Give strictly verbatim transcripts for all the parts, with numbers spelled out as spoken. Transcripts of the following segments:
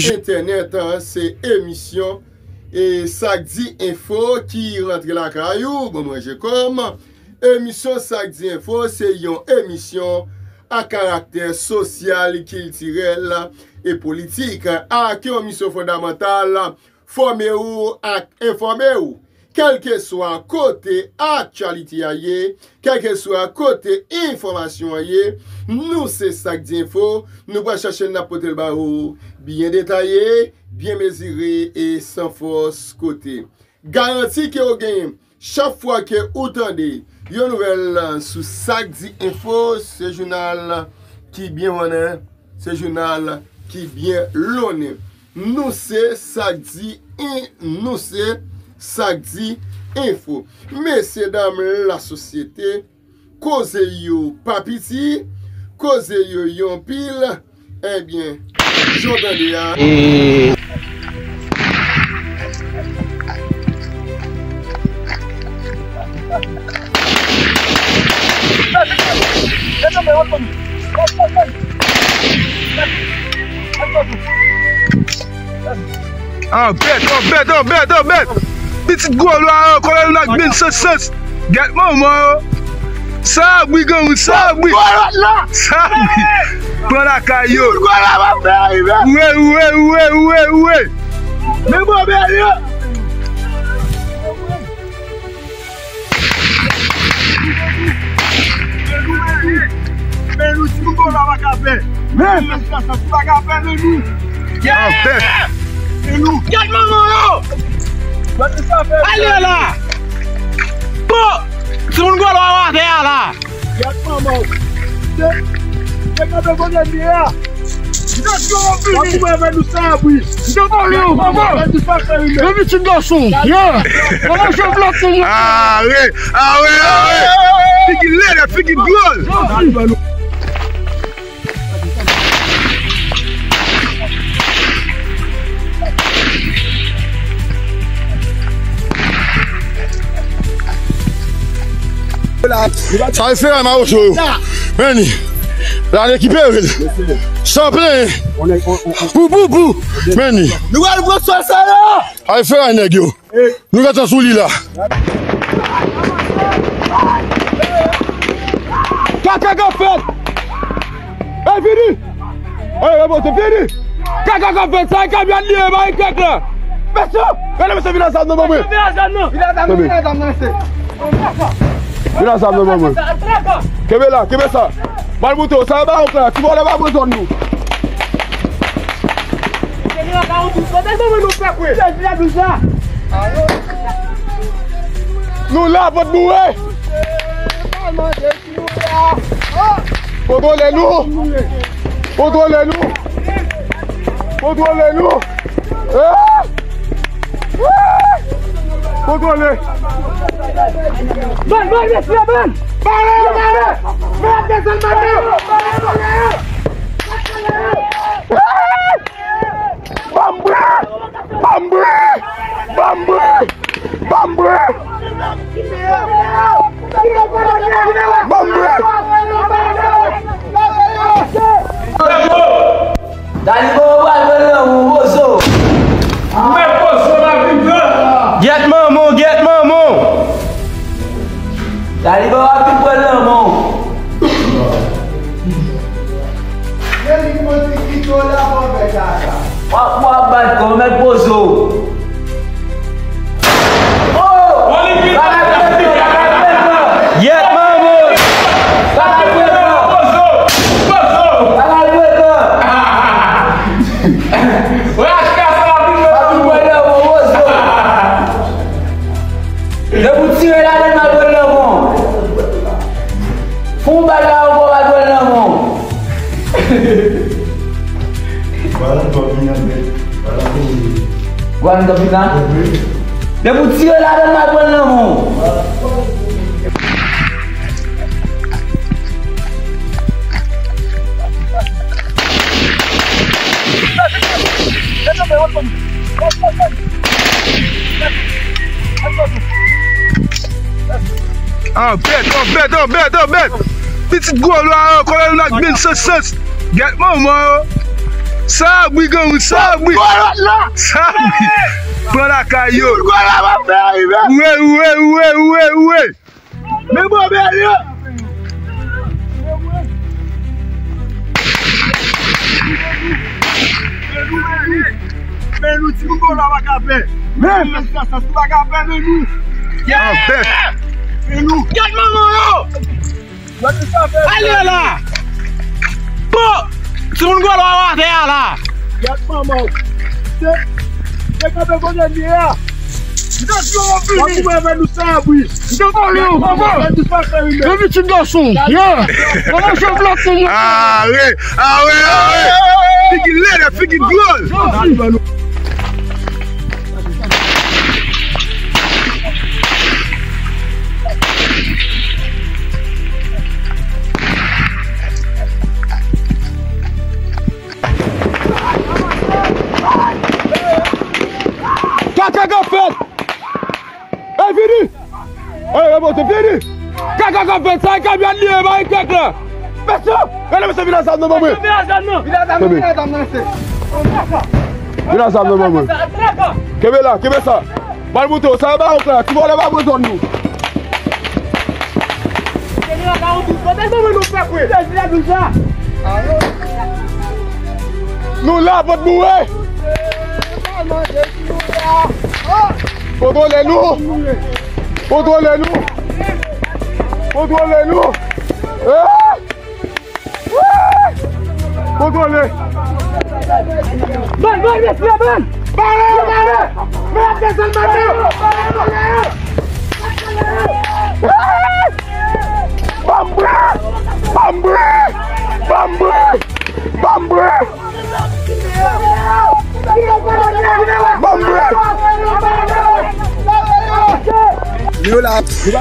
Entènèt, se emisyon e Sa k di Enfo ki rantre lakay ou, bon manje kòm. Emisyon Sa k di Enfo se yon emisyon a karaktè sosyal, kiltirèl e politik, ak yon misyon fondamantal, fòme w ak enfòme w. Kèlkeswa kote aktyalite a ye, kèlkeswa kote enfòmasyon an ye, nou se Sa k di Enfo, nou pral chache l, n ap pote l ba ou byen detaye, byen mezire e san fòs kote. Garanti ke w genyen chak fwa ke ou tande yon nouvèl sou Sa k di Enfo, se jounal ki byen konnen, se jounal ki byen lonnen. Nou se Sa k di En-, nou se Sa k di Enfo. Mesye dam lasosyete, koze yo pa piti, koze yo yon pil. Ebyen, jan w tande a. E Ah, bèt, oh, bèt, oh, bèt, oh, bèt. Pitit gwo lwa, oh, Kolonèl Mack Ben sans sans. Gèt manman, oh. Sa bri, granmoun, sa bri. Sa bri. Pran lakay yo. Wi, wi, wi, wi, wi. Men mwen bèl yo. Men nou, si nou pa ka fè. Men nou pa ka fè, men nou. Anfè. Men nou. Gèt manman yo. Ale la. Bon, si nou golo a atè a la. Gèt manman w. Se, se kanpe kote m ye a. W ap koupe avè nou san abri. Devan yo, manman. Depi ti gason. Yeah. Manman, je bloke nou. Ah, wi. Ah, wi, ah, wi. Figi lèd, figi dwòl. Sa e fè a mawozo yo. Men li. La n ekipere l. San plenyen. Pou, pou, pou. Men li. Nou al pran sòl sa yo. Ay fè a nèg yo. Nou gentan sou li la. Kaka k ap fèt. Ey, vini. Ey, remonte, vini. Kaka k ap fèt, sa e kamyon li ye, ba e kèk la. Mesye. Gade mesye, vin a zam nan, ban mwen. Vin a zam nan. Vin a zam nan, vin a zam nan, mesye. Vin a zam nan, ban mwen. Kenbe la, kenbe sa. M al moute w, sa e ba ou la, ti vòlè pa bezwen nou. Nou la, vant nou, wi. Kontwole nou. Kontwole nou. Kontwole nou. Eh! Kontwole. Ban, ban, mesye, ban. Pale, pale. Men ap desann, pale. Ban m bre! Ban m bre! Ban m bre! Ban m bre! Ban m bre! Taliban yo pral pran lanmò, Bozo. Mèt Bozo la vin pran. Gèt manman, gèt manman. Taliban yo ap vin pran lanmò. Men li konn di ki do la fò fè kaka. W ap, w ap bat kò w, mèt poze w. Oh! Bagay prèt lan, bagay prèt lan. Yèt manman! Bagay prèt lan. Bagay prèt lan. Rachka sa vin pran lanmò, Bozo. Depi w tire ladann, m al pran lanmò. Fè yon bal la ankò, m al pran lanmò. Balan t ap vin nan bèt. Balan t ap vin nan. Balan t ap vin nan? Wi. Depi w tire ladann, m al pran lanmò. Anbèt, anbèt, anbèt, anbèt. Pitit gwo lwa, Kolonèl Mack Ben sans sans. Gèt manman, Sabri, granmoun, sabri. Sabri. Pran lakay yo. Wi, wi, wi, wi, wi. Men mwen bèl yo. Men nou, men nou, men nou, timoun bò la pa ka fè. Men, men sa, sa, sa pa ka fè, men nou. Men nou. Gad manman yo. Ale la! Bon! Timoun gwo lwa atè a la! Gad manman w! Se, se kanpe kote l ye a! Gad yo vini! W ap kouvè avè nou san abri! Yo vole yo! Yo pitit gason! Yo! Yo manje blòk pou mwen! Are! Are! Are! Figi lèd, figi dwòl! Kaka k ap fèt! Ey, vini! Ey, ey, bon, se vini! Kaka k ap fèt, sa e kamyon li ye, ba e kèk la! Mesye! Gade mesye, vin a zam nan ban mwen! Vin a zam nan, vin a zam nan, mesye! Vin a zam nan ban mwen! Kenbe la, kenbe sa! M al montre w, sa e ba w la, ti vòlè pa pran zòn nou! Nou la, vant boure! Kontwole nou! Kontwole nou! Kontwole nou! Eh! Kontwole! Ban, ban, mesye, ban! Pale, pale! Men ap desann ban yo! Ban m bre! Ban m bre! Ban m bre! Ban m bre! Ban m bre!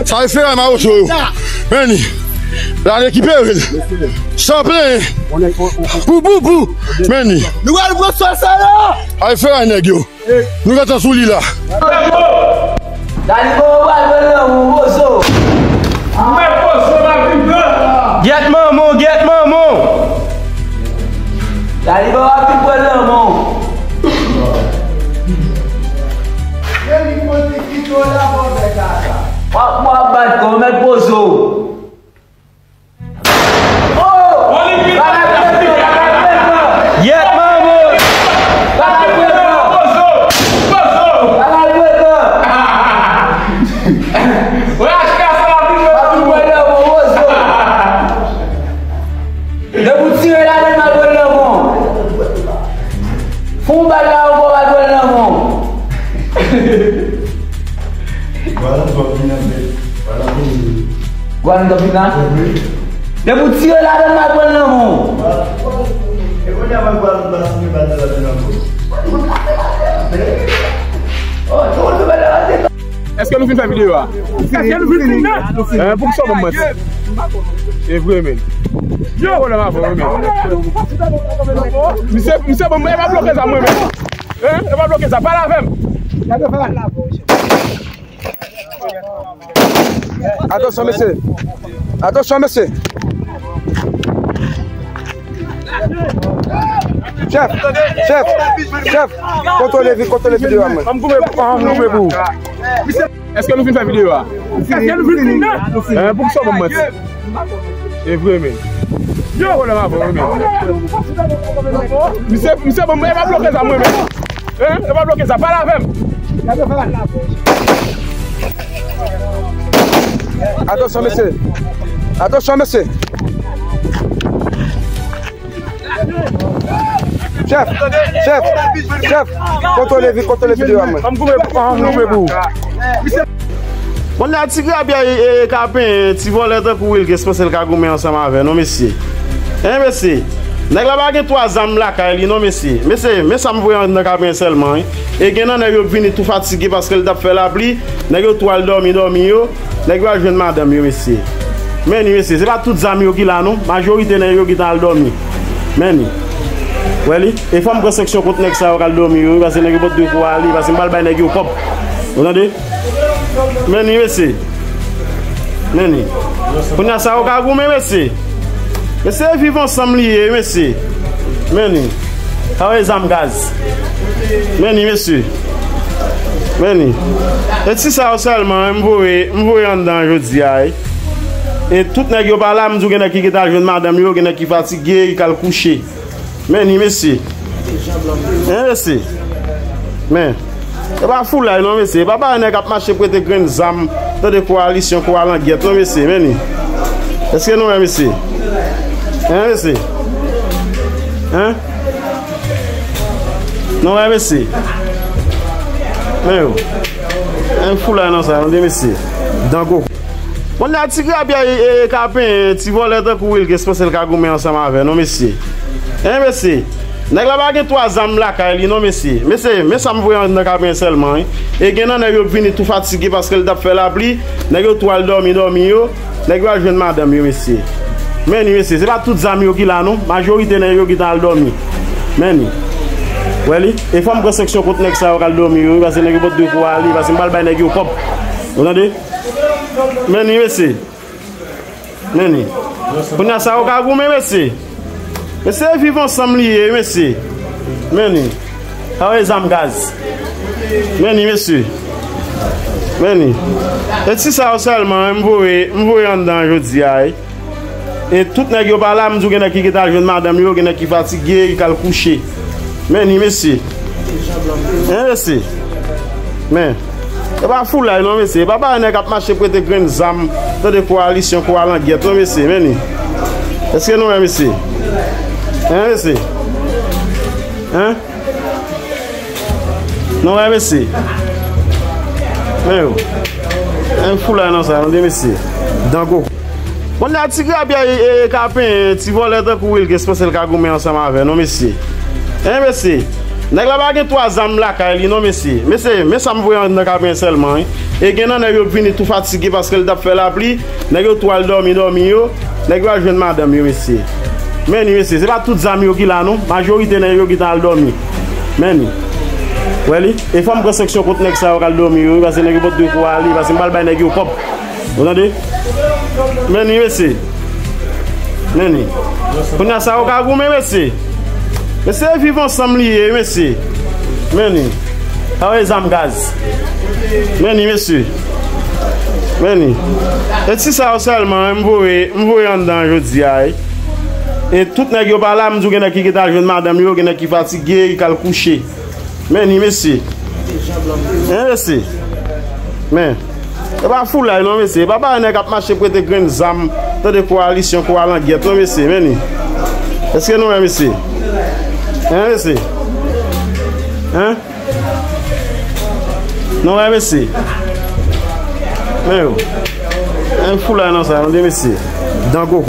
Sa e feray mawozo yo. Men li. L al rekipere l. San plenyen. Pou, pou, pou. Men li. Nou al pran sòl sa la. Ay feray nèg yo. Nou gentan sou li la. Dalibo pral pran lanmou, Bozo. Mèt Bozo la vin pran. Gyèt manman w, gyèt manman w. Dalibo ap vin pran lanmou. W ap, w ap bat kò, Mèt Bozo. Yèt manman! Depi w tire ladan m al pran lanmou. Fè yon bal la ankò, al pran lanmou. Gwalan t ap vin nan men. Gwalan t ap vin nan? Depi w tire ladan l, m ap pran lanmou. E kounye a, mwen pral pase bal nan ladan nan. Èske nou fin fè videyo a? Èske nou fin fin nan? Hein, poukisa w ban m manti? E vre, men. Yo, pwoblèm avè w, men. Misye, misye, bon, e pa bloke zam mwen, men. Hein? E pa bloke zam, pale avè m. Atansyon, mesye. Atansyon, mesye. Chèf, chèf, chèf, kontwole vi-, kontwole videyo a mwen. An m koupe, an m koupe pou ou. Èske nou fin fè videyo a? Èske nou fin fin nan? Hein, poukisa w ban m manti? E vre, men. Yo, pwoblèm avè w, men. Misye, misye, bon, e pa bloke zam mwen, men. Hein? E pa bloke zam, pale avè m. Atansyon, mesye. Atansyon, mesye. Chèf, chèf, chèf, kontwole vi-, kontwole videyo a mwen. An m koupe, an m koupe pou ou. Bon, la ti grabya e, e, e ka penyen, ti vòlè tankou Wilgens panse l ka goumen ansanm avè nou, mesye. Hein, mesye? Nèg la pa gen twa zam lakay li, non, mesye. Mesye, men sa m voye nan ka penyen sèlman, wi. E gen nan nèg yo k vini tou fatige paske l t ap fè lapli. Nèg yo tou al dòmi, dòmi yo. Nèg yo al jwenn madanm yo, mesye. Men ni, mesye, se pa tout zam yo ki la, non. Majorite nèg yo gentan al dòmi. Men ni. Wè li? E fò m pran sanksyon kont nèg sa yo k al dòmi yo, wi, paske nèg yo pot dwe kou ale, paske m pral bay nèg yo kòb. Ou tande? Men ni, mesye. Men ni. Kounye a sa yo ka goumen, mesye. Mesye, viv ansanm li ye, mesye. Men ni. Sa w e zam gaz. Men ni, mesye. Men ni. E ti sa yo sèlman, m voye, m voye anndan jodi a, wi. E tout nèg yo pa la, m di w gen nèg ki gentan al jwenn madanm yo, gen nèg ki fatige, ki al kouche. Men ni, mesye. Hein, mesye. Men. E pa foulay non, mesye. E pa bagay nèg ap mache prete grenn zam, tande kowalisyon, kowalangyèt non, mesye. Men ni. Èske nou wè, mesye? Hein, mesye? Hein? Nou wè, mesye? Men yo. En foulay nan sa, tande, mesye. Dango. Kounye a ti grapyay, e, e, kapen, ti vòlè tankou Wilgens, panse l ka goumen ansanm avè nou, mesye. Hein, mesye? Nèg la pa gen twa zam lakay li non, mesye. Mesye, men sa m voye anndan kapen sèlman, wi. E gen nan nèg yo k vini tou fatige paske l t ap fè lapli. Nèg yo tou al dòmi, dòmi yo. Nèg yo al jwenn madanm yo, mesye. Men ni, mesye, se pa tout zam yo ki la non. Majorite nèg yo gentan al dòmi. Men ni. Wè li? E fò m pran sanksyon kont nèg sa yo k al dòmi yo, wi, paske nèg yo pot dwe kou ale, paske m pral bay nèg yo kòb. Ou tande? Men ni, mesye. Men ni. Kounye a sa yo ka goumen, mesye. Mesye, viv ansanm li ye, mesye. Men ni. Sa w e zam gaz. Men ni, mesye. Men ni. E ti sa yo sèlman, wi, m voye, m voye anndan jodi a, wi. E tout nèg yo pa la, m di w gen nèg ki gentan al jwenn madanm yo, gen nèg ki fatige, ki al kouche. Men ni, mesye. Hein, mesye? Men. E pa foulay non, mesye. E pa bagay nèg ap mache prete grenn zam, tande kowalisyon, kowalangyèt non, mesye. Men ni. Èske nou wè, mesye? Hein, mesye? Hein? Nou wè, mesye? Men yo. En foulay nan sa, tande, mesye. Dango. Kounye a ti grapyay, e, e, kapen, ti vòlè tankou Wilgens, panse l ka goumen ansanm avè nou, mesye. Hein, mesye? Nèg la pa gen twa zam lakay li non, mesye. Mesye, men sa m voye anndan kapen sèlman, wi. E gen nan nèg yo k vini tou fatige paske l t ap fè lapli. Nèg yo tou al dòmi, dòmi yo. Nèg yo al jwenn madanm yo, mesye. Men ni, mesye, se pa tout zam yo ki la non. Majorite nèg yo gentan al dòmi. Men ni. Wè li? E fò m pran sanksyon kont nèg sa yo k al dòmi yo, wi, paske nèg yo pot dwe kou ale, paske m pral bay nèg yo kòb. Ou tande? Men ni, mesye. Men ni. Kounye a sa yo ka goumen, mesye. Mesye, viv ansanm li ye, mesye. Men ni. Sa w e zam gaz. Men ni, mesye. Men ni. E ti sa yo sèlman, wi, m voye, m voye anndan jodi a, wi. E tout nèg yo pa la, m di w gen nèg ki gentan al jwenn madanm yo, gen nèg ki fatige, ki al kouche. Men ni, mesye. Hein, mesye? Men. E pa foulay non, mesye. E pa bagay nèg ap mache prete grenn zam, tande kowalisyon, kowalangyèt non, mesye. Men ni. Èske nou wè, mesye? Hein, mesye? Hein? Nou wè, mesye? Men yo. En foulay nan sa, tande, mesye. Dango.